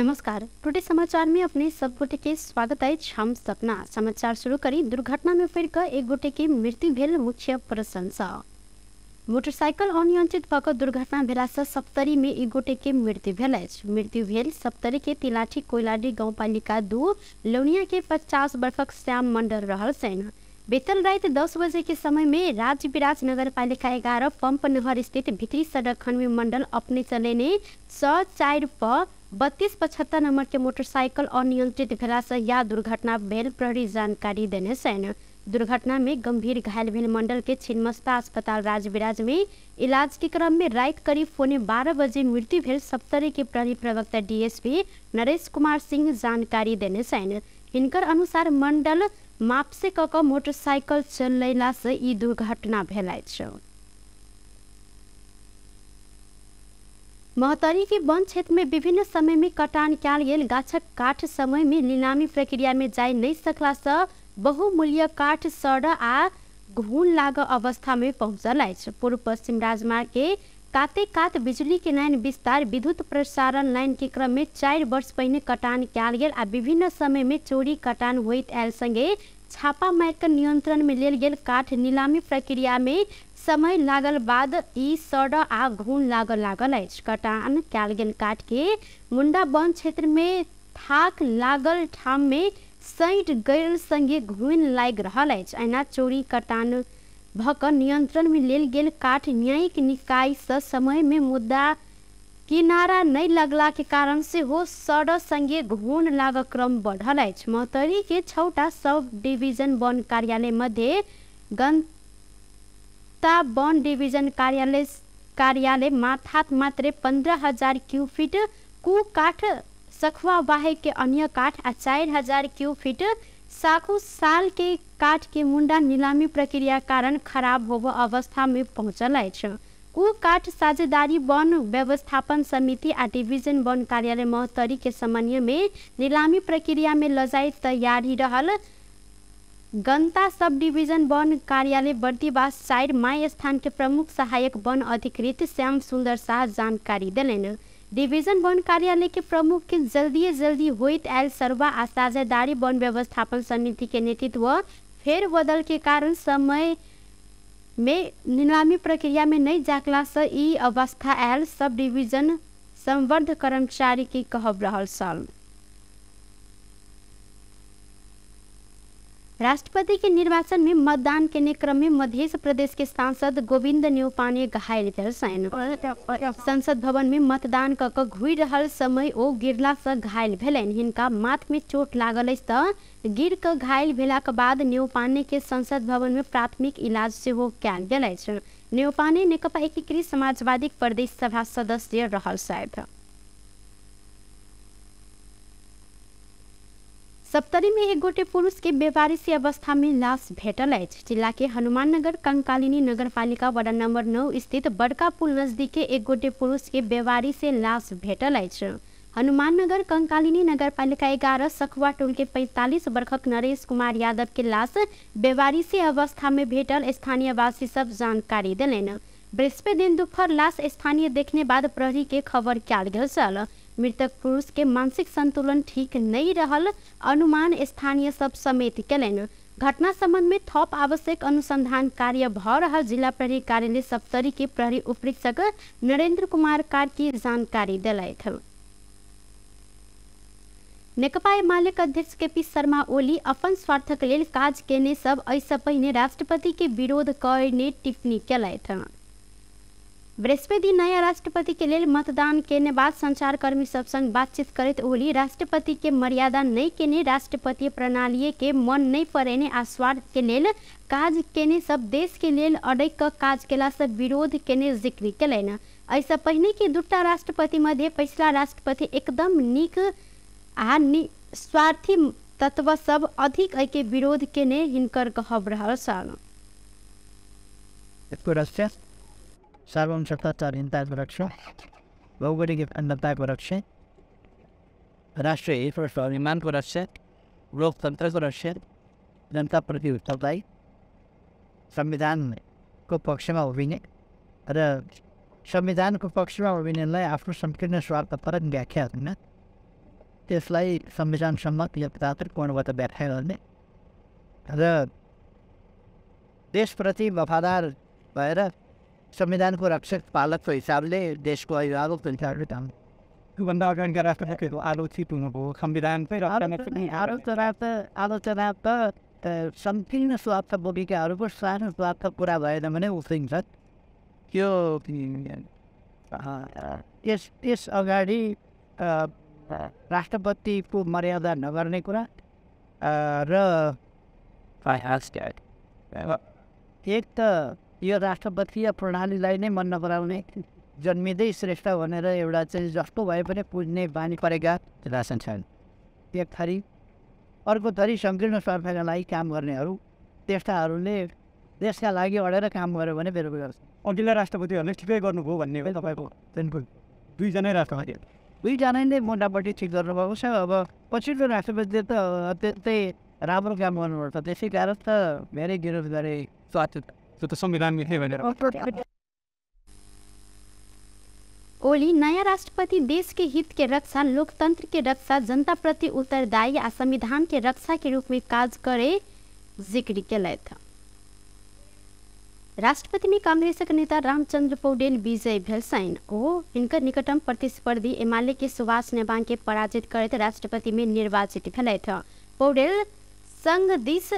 नमस्कार, टुडे समाचार में अपने सब गोटे के स्वागत अछि। हम सपना समाचार शुरू करी। दुर्घटना में पड़ि कऽ एक गोटे के मृत्यु भेल मुख्य प्रशंसा। मोटरसाइकिल अनियंत्रित भऽ कऽ दुर्घटना भेला से सप्तरी में एक गोटे के मृत्यु भेल अछि। मृत्यु भेल सप्तरी के तिलाठी कोइलाडी गाउँपालिका 2 लौनिया के 50 वर्षक श्याम मंडल रहल छनि। बीतल राति 10 बजे के समय में राजविराज नगरपालिका 11 पंप नहर स्थित भित्री सड़क खंड में मंडल अपने चलेने 104 प 3275 नंबर के मोटरसाइकिल अनियंत्रित भेला से या दुर्घटना भेल प्रहरी जानकारी देने छनि। दुर्घटना में गंभीर घायल भेल मंडल के छिन्मस्ता अस्पताल राजविराज में इलाज के क्रम में रात करीब 11:45 बजे मृत्यु भेल सप्तरी के प्रहरी प्रवक्ता डीएसपी नरेश कुमार सिंह जानकारी देने छनि। हिनकर अनुसार मंडल मापसे क क मोटरसाइकिल चलेला से ई दुर्घटना भेल अछि। महोत्तरी के वन क्षेत्र में विभिन्न समय में कटान कयल गेल गाछक काठ समय में नीलामी प्रक्रिया में जाय नहीं सकला से बहुमूल्य काठ सड़ आ घुन लाग अवस्था में पहुँचल अछि। पूर्व पश्चिम राजमार्ग के काते कात बिजली के लाइन विस्तार विद्युत प्रसारण लाइन के क्रम में 4 वर्ष पहिने कटान कयल गेल आ विभिन्न समय में चोरी कटान होइत आयल संगे छापा मारि के नियंत्रण में लेल गेल काठ नीलामी प्रक्रिया में समय लागल बाद ई सड़ आ घुन लागल लागल अछि। कटान कयल गेल काठ के मुंडा वन क्षेत्र में थाक लागल ठाम में सैट गैल संगे घुन लागि रहल अछि। एना चोरी कटान भऽ कऽ नियंत्रण में लेल गेल काठ न्यायिक निकाय से समय में मुद्दा किनारा नहीं लगला के कारण से हो सड़ संगे घुन लाग क्रम बढ़ल अछि। महोत्तरी के 6टा सब डिवीजन वन कार्यालय मध्ये गन्ता वन डिवीजन कार्यालय माथात मात्रे 15,000 क्यूफिट कु काठ सखुआ बाहेक के अन्य काठ आ 4,000 क्यूफिट साखू साल के काठ के मुंडा नीलामी प्रक्रिया कारण खराब होब अवस्था में पहुँचल अछि। कु काठ साझेदारी वन व्यवस्थापन समिति आ डिवीजन वन कार्यालय महोत्तरी के समन्वय में नीलामी प्रक्रिया में लजाई तैयारी रहल गन्ता सब डिवीजन वन कार्यालय बर्दिवास 4 माई स्थान के प्रमुख सहायक वन अधिकृत श्याम सुंदर शाह जानकारी देलनि। डिवीजन वन कार्यालय के प्रमुख के जल्दी जल्दी होइत आयल सर्वा आ साझेदारी वन व्यवस्थापन समिति के नेतृत्व फेर बदल के कारण समय में नीलामी प्रक्रिया में नहीं जाकला से ई अवस्था आयल सब डिवीजन संवर्ध कर्मचारी के कहब रहल छल। राष्ट्रपति के निर्वाचन में मतदान के क्रम में मध्य प्रदेश के सांसद गोविंद न्यौपाने घायल भेल छनि। संसद भवन में मतदान क क घुरि रहल समय ओ गिरला से घायल भेलनि। हिनका माथ में चोट लागल अछि त गिर क घायल भेलाक बाद न्यौपाने के संसद भवन में प्राथमिक इलाज सेहो कयल गेल अछि। न्यौपाने नेकपा एकीकृत समाजवादी प्रदेश सभा सदस्य रहल छथि। सप्तरी में एक गोटे पुरुष के बेवारिसी अवस्था में लाश भेटल अछि। जिला के हनुमाननगर कंकालिनी नगरपालिका वार्ड नंबर 9 स्थित बड़का पुल नजदीक के एक गोटे पुरुष के बेवारिसी लाश भेटल अछि। हनुमाननगर कंकालिनी नगरपालिका 11 सखुआ टोल के 45 वर्षक नरेश कुमार यादव के लाश बेवारिसी अवस्था में भेटल स्थानीयवासी सब जानकारी देलनि। बृहस्पति दिन दोपहर लाश स्थानीय देखने बाद प्रहरी के खबर कयल गेल छल। मृतक पुरुष के मानसिक संतुलन ठीक नहीं रहल अनुमान स्थानीय सब समेत केलनि। घटना संबंध में थप आवश्यक अनुसंधान कार्य भ रहल जिला प्रहरी कार्यालय सप्तरी के प्रहरी उपरीक्षक नरेंद्र कुमार कार्की जानकारी देलथि। नेकपा एमाले अध्यक्ष केपी शर्मा ओली अपन स्वार्थक लेल काज केने सब एहिसँ पहिने राष्ट्रपति के विरोध करने टिप्पणी केलथि। बृहस्पति नया राष्ट्रपति के लेल मतदान केने बाद संचारकर्मी सब संग बातचीत करैत ओली राष्ट्रपति के मर्यादा नहीं केने, राष्ट्रपति प्रणाली के मन नहीं पड़ेने आ स्वार्थ के लेल काज केने सब देश के लेल अड़ैक क काज केला से विरोध केने जिक्र केलनि। एहिसँ पहिने के दूटा राष्ट्रपति मध्ये पछिला राष्ट्रपति एकदम नीक आ स्वार्थी तत्व सब अधिक एहि के विरोध केने हिनकर कहब रहल छल। सार्वभौम रक्षा, भौगोलिक अखण्डताको रक्षा, राष्ट्रिय स्वाभिमानको रक्षा, लोकतन्त्रको रक्षा, जनताप्रति उत्तरदायी, संविधानको पक्षमा उभिने र संविधानको पक्षमा उभिनेलाई आफ्नो संकीर्ण स्वार्थपरक व्याख्या होइन। त्यसलाई संविधान सम्मत लोकतान्त्रिक कोणबाट व्याख्या गर्ने र देशप्रति वफादार भएर संविधानको रक्षक पालकको हिसाबले देशको अभिभावकको हिसाबले काम। त्योभन्दा अगाडिका राष्ट्रपतिहरू आलोचित हुनुभयो, संविधानकै आलोचना त संकीर्ण स्वार्थ बोकेकाहरूको सानो स्वार्थ पुरा भएन भने उफ्रिन्छ। त्यो त्यस अगाडि राष्ट्रपतिको मर्यादा नगर्ने कुरा र एक त यो राष्ट्रपतीय प्रणालीलाई नै मन नपराउने, जन्मिँदै श्रेष्ठ भनेर एउटा चाहिँ जस्तो भए पनि पुज्ने बानी परेका छन् एक थरी, अर्को थरी सङ्कीर्ण स्वार्थका लागि काम गर्नेहरू, त्यस्ताहरूले देशका लागि अडेर काम गर्यो भने बेरोजगार गर्छ। अघिल्ला राष्ट्रपतिहरूले ठिकै गर्नुभयो भन्ने हो तपाईँको? बिल्कुल, दुईजनै राष्ट्रपति दुईजनाले मोटामोटी ठिक गर्नुभएको छ। अब पछिल्लो राष्ट्रपतिले त अत्यन्तै राम्रो काम गर्नुपर्छ, त्यसै कारण त धेरै विरोध गरे। त्यो त संविधान मिल्ने भनेर। ओली नयाँ राष्ट्रपति देश के हित के रक्षा, लोकतंत्र के रक्षा, जनता प्रति उत्तरदायी आ संविधान के रक्षा के रूप में काज करे जिक्र केलथि। राष्ट्रपति में कांग्रेसक नेता रामचंद्र पौडेल विजयी भेल छनि। ओ हिनकर निकटम प्रतिस्पर्धी एमाले के सुभाष नेवाङ के पराजित करैत राष्ट्रपति में निर्वाचित भेलथि। पौडेल संघ दिस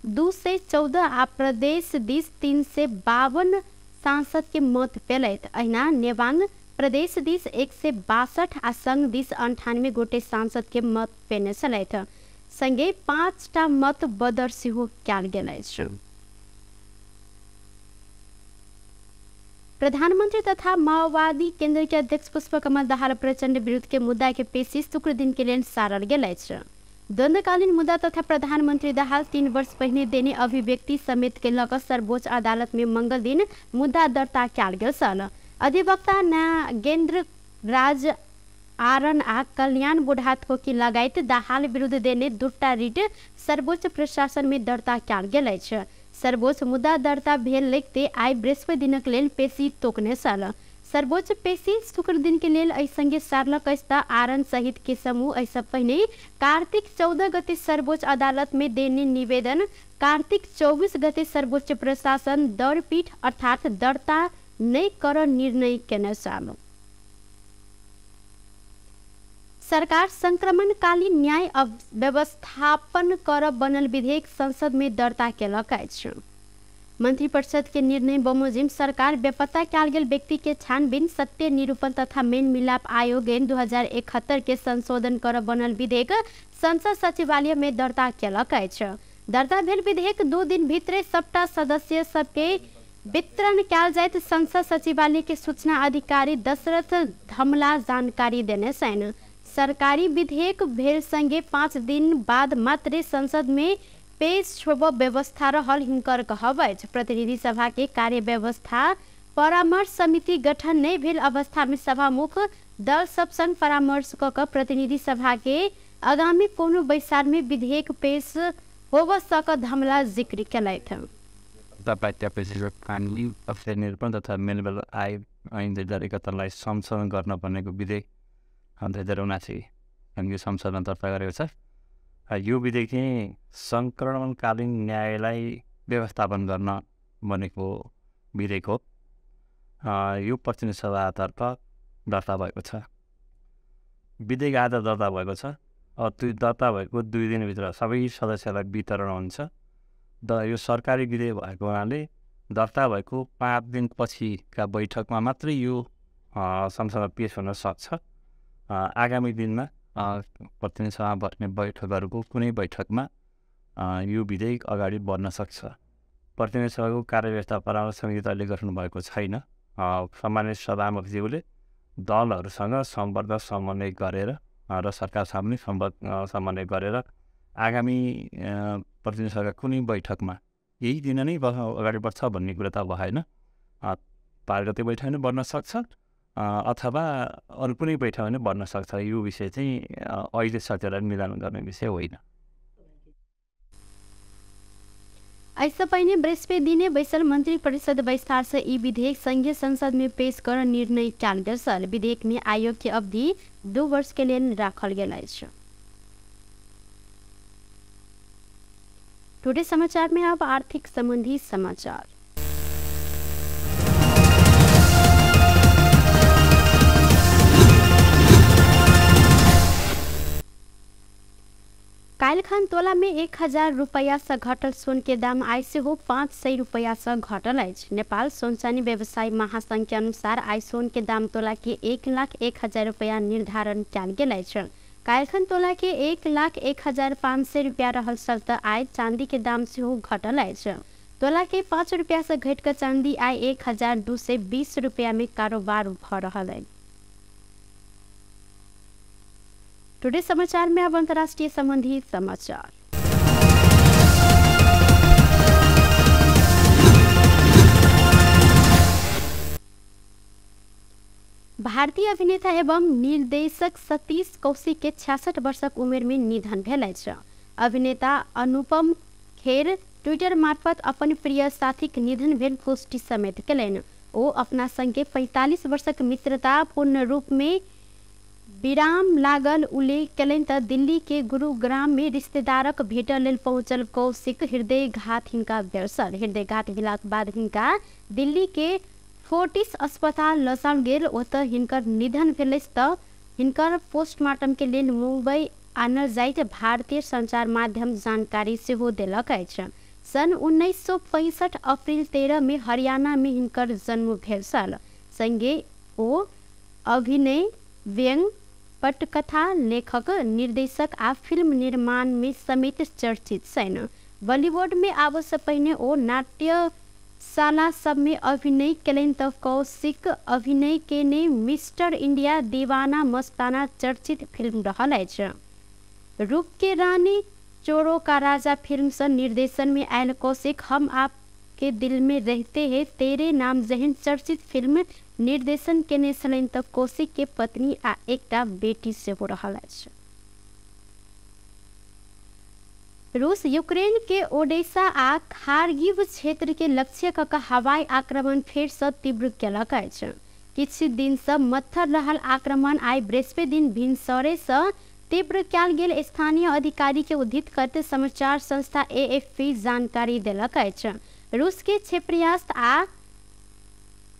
214 आ प्रदेश दिस 352 सांसद के मत पेलथि। अहिना नेवाङ प्रदेश दिस 162 आ संघ दिस 98 गोटे सांसद के मत पेने छलथि। संगे 5टा मत बदर सेहो कयल गेल अछि। प्रधानमंत्री तथा माओवादी केंद्र के अध्यक्ष पुष्पकमल दाहाल प्रचण्ड विरुद्ध के मुद्दा के पेशी शुक्र दिन के लेल सारल गेल अछि। द्वंद्वकालीन मुद्दा तथा प्रधानमंत्री दाहाल 3 वर्ष पहिने देने अभिव्यक्ति समेत के लग सर्वोच्च अदालत में मंगल दिन मुद्दा दर्ता कयल गेल छल। अधिवक्ता नागेन्द्र राज आरन आ कल्याण बुढ़ाथोकी लगायत दाहाल विरुद्ध देने 2टा रिट सर्वोच्च प्रशासन में दर्ता कयल गेल अछि। सर्वोच्च मुद्दा दर्ता भेल लिखते आइ बृहस्पति दिनक लेल पेशी तोकने छल। सर्वोच्च पेशी शुक्र दिन के लेल एहि संगे सारलक अछि त आरन सहित के समूह एहिसँ पहिने कार्तिक 14 गते सर्वोच्च अदालत में देने निवेदन कार्तिक 24 गते सर्वोच्च प्रशासन दरपीठ अर्थात दर्ता नहि कर निर्णय केने छल। सरकार संक्रमणकालीन न्याय व्यवस्थापन कर बनल विधेयक संसद में दर्ता केलक अछि। मंत्रिपरिषद के निर्णय बमोजिम सरकार बेपत्ता कयल गेल व्यक्ति के छानबीन, सत्य निरूपण तथा मेल मिलाप आयोग ऐन 2071 के संशोधन कर बनल विधेयक संसद सचिवालय में दर्ता केलक अछि। दर्ता भेल विधेयक 2 दिन भीतरे सबटा सदस्य सबके वितरण कयल जाइत संसद सचिवालय के सूचना अधिकारी दशरथ धमला जानकारी देने छनि। सरकारी विधेयक भेल संगे 5 दिन बाद मात्रे संसद में पेश होब व्यवस्था रहल हिनकर कहब अछि। प्रतिनिधि सभा के कार्य व्यवस्था परामर्श समिति गठन नहि भेल अवस्था में सभामुख दल सब संग परामर्श क क प्रतिनिधि सभा के आगामी कोनो बैसार में विधेयक पेश होब सक धमला जिक्र केलथि। निरूपण तथा मेलमिलाप ऐन 2071 संशोधन गर्न भनेको विधेयक 2079 हामीले संसदमा दर्ता गरेको छ। यो विधेयक चाहिँ सङ्क्रमणकालीन न्यायलाई व्यवस्थापन गर्न भनेको विधेयक हो। यो प्रतिनिधि सभातर्फ दर्ता भएको छ। विधेयक आज दर्ता भएको छ। त्यो दर्ता भएको 2 दिनभित्र सबै सदस्यलाई वितरण हुन्छ। यो सरकारी विधेयक भएको हुनाले दर्ता भएको 5 दिनपछिका बैठकमा मात्रै यो संसदमा पेश हुन सक्छ। आगामी दिनमा प्रतिनिधि सभा बस्ने बैठकहरूको कुनै बैठकमा यो विधेयक अगाडि बढ्न सक्छ। प्रतिनिधि सभाको कार्यव्यवस्था परामर्श समिति त अहिले गठन भएको छैन। सामान्य सभामुखज्यूले दलहरूसँग सम्पर्क समन्वय गरेर र सरकारसँग पनि सम्पर्क समन्वय गरेर आगामी प्रतिनिधि सभाका कुनै बैठकमा यही दिन नै अगाडि बढ्छ भन्ने कुरा त भएन। 12 गते बैठक नै बढ्न सक्छ अथवा अरू कुनै बैठक पनि बढ्न सक्छ। यो विषय चाहिँ अहिले सकेर मिलान गर्ने विषय होइन। एहिसँ पहिने बृहस्पति दिने बैसल मंत्री परिषद बैसार से ई विधेयक संघीय संसद में पेश कर निर्णय कयल गेल छल। विधेयक में आयोग के अवधि 2 वर्ष के लेल राखल गेल अछि। टुडे समाचार में अब आर्थिक संबंधी समाचार। काल्हिखन तोला में 1000 रुपैया से घटल सोन के दाम आइ सेहो 500 रुपैया से घटल अछि। नेपाल सोन चानी व्यवसायी महासंघ के अनुसार आइ सोन के दाम तोला के 1,01,000 रुपैया निर्धारण कयल गेल अछि। काल्हिखन तोला के 1,01,500 रुपैया रहल छल तऽ आइ चांदी के दाम सेहो घटल अछि। तोला के 5 रुपैया से घटि कऽ चांदी आइ 1220 रुपैया में कारोबार भऽ रहल अछि। टुडे समाचार में अब अंतर्राष्ट्रीय संबंधी समाचार। भारतीय अभिनेता एवं निर्देशक सतीश कौशिक के 66 वर्षक उमेर में निधन भेल अछि। अभिनेता अनुपम खेर ट्विटर मार्फत अपन प्रिय साथीक निधन भेल पुष्टि समेत केलनि। ओ अपना संगे 45 वर्षक मित्रता पूर्ण रूप में विराम लागल उल्लेख केलनि तऽ दिल्ली के गुरुग्राम में रिश्तेदारक भेट लेल पहुंचल कौशिक हृदयघात हिनका भेल छल। हृदयघात भेलाक बाद हिनका दिल्ली के फोर्टिस अस्पताल लजाओल गेल। ओतऽ हिनकर निधन भेल अछि तऽ हिनकर पोस्टमार्टम के लेल मुंबई आनल जाइत भारतीय संचार माध्यम जानकारी सेहो देलक अछि। सन् 1965 अप्रैल 13 में हरियाणा में हिनकर जन्म भेल छल। संगे ओ अभिनय, व्यंग, पटकथा लेखक, निर्देशक आ फिल्म निर्माण में समेत चर्चित छनि। बॉलीवुड में आबऽ से पहिने ओ नाट्यशाला सब में अभिनय केलनि तऽ कौशिक अभिनय केने मिस्टर इंडिया, दीवाना मस्ताना चर्चित फिल्म रहल अछि। रूप के रानी, चोरों का राजा फिल्म से निर्देशन में आयल कौशिक हम आपके दिल में रहते हैं, तेरे नाम जेहन चर्चित फिल्म निर्देशन केने छलनि तऽ कौशिक के पत्नी आ एकटा बेटी सेहो रहल अछि। रूस यूक्रेन के ओडेसा आ खार्गिव क्षेत्र के लक्ष्य कऽ कऽ हवाई आक्रमण फेर से तीव्र केलक अछि। किछु दिन से मत्थर रहल आक्रमण आइ बृहस्पति दिन भिनसरे से तीव्र कयल गेल स्थानीय अधिकारी के उद्धृत करते समाचार संस्था एएफपी जानकारी देलक अछि। रूस के क्षेपणास्त्र आ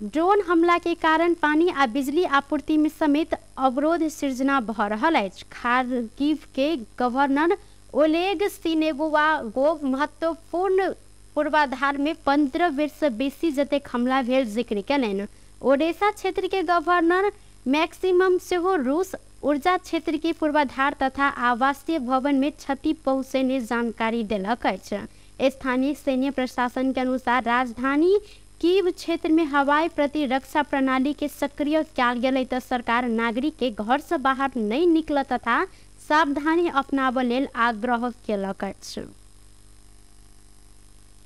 ड्रोन हमला के कारण पानी आ बिजली आपूर्ति में समेत अवरोध सृजना भऽ रहल अछि। खार्गिव के गवर्नर ओलेग सिनेगोवागोव महत्वपूर्ण पूर्वाधार में 15 बेर से बेसी जतेक हमला भेल जिक्र केलनि। ओडेसा क्षेत्र के गवर्नर मैक्सिमम सेहो रूस ऊर्जा क्षेत्र के पूर्वाधार तथा आवासीय भवन में क्षति पहुँचेने जानकारी देलक अछि। स्थानीय सैन्य प्रशासन के अनुसार राजधानी कीव क्षेत्र में हवाई प्रतिरक्षा प्रणाली के सक्रिय कयल गेलै तऽ सरकार नागरिक के घर से बाहर नहीं निकल तथा सावधानी अपनाबऽ लेल आग्रह केलक अछि।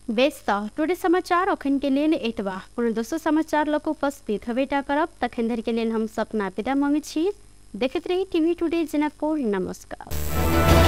बेस तऽ टुडे समाचार अखन के लेल एतबा। पुनः दोसर समाचार लऽ कऽ उपस्थित हेबेटा करब। तखन धरि के लेल हम सपना विदा मङ्गै छी। देखैत रही टीवी टुडे जनकपुर। नमस्कार।